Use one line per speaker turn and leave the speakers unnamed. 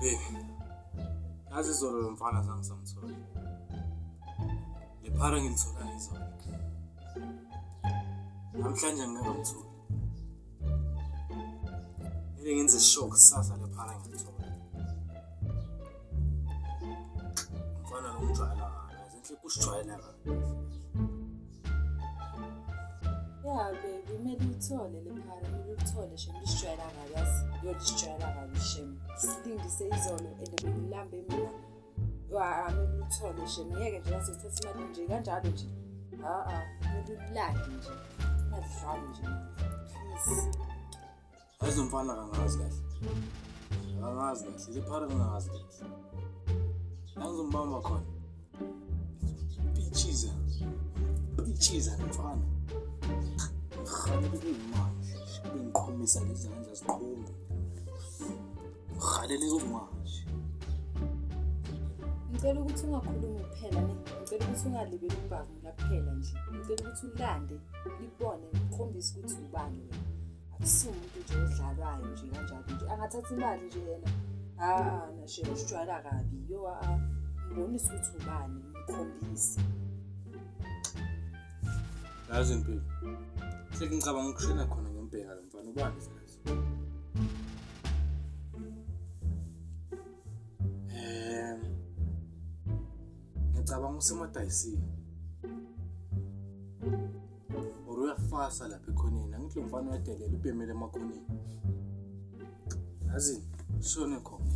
Baby, yazi izolo lo mfana zange samthola. Le phara ngilithola ngizolo. Namhlanje ngeke ngimthole. Kumele ngenze sure kusasa le phara ngilithola. Mfana lo ngijwayela kabi, yazi enhle kusijwayela kabi.
Ya baby, kumele uthole le phara, kumele uthole shem, lisijwayela kabi yazi. Yo lisijwayela kabi shem. Silindise izolo and bengilambe mina. Yo a kumele uthole shem, ngeke nje yazi uthatha imali nje kanjalo nje. Ha-a, kumele ulande nje. Ungadlali nje please.
Yazi lo mfana akangazi kahle. Akangazi kahle, le phara ngingazi kahle. La ngizombamba khona. Pitshiza. Pitshiza lo mfana. Ngihalela kuyimanje. Bengiqhumisa lezandla ziqhume. Ngihalele kumanje.
Ngicela ukuthi ungakhulumi kuphela ne. Ngicela ukuthi ungalibeli ukubhavula kuphela nje. Ngicela ukuthi ulande libone ukhombise ukuthi ubani wena. Akusiwo umuntu nje odlalwayo nje kanjalo nje. Angathatha imali nje yena. Ha na shem usijwayela kabi. Yo a ngibonise ukuthi ubani, ngikhombise.
Yazi impilo. Sengicabanga ukushona khona ngembheka lo mfana ubani kazi. Ngicabanga usemadayisini. Or uyafasa lapha ekhoneni. Angithi lo mfana uyadelela ubhemele emakhoneni. Yazi shone khona.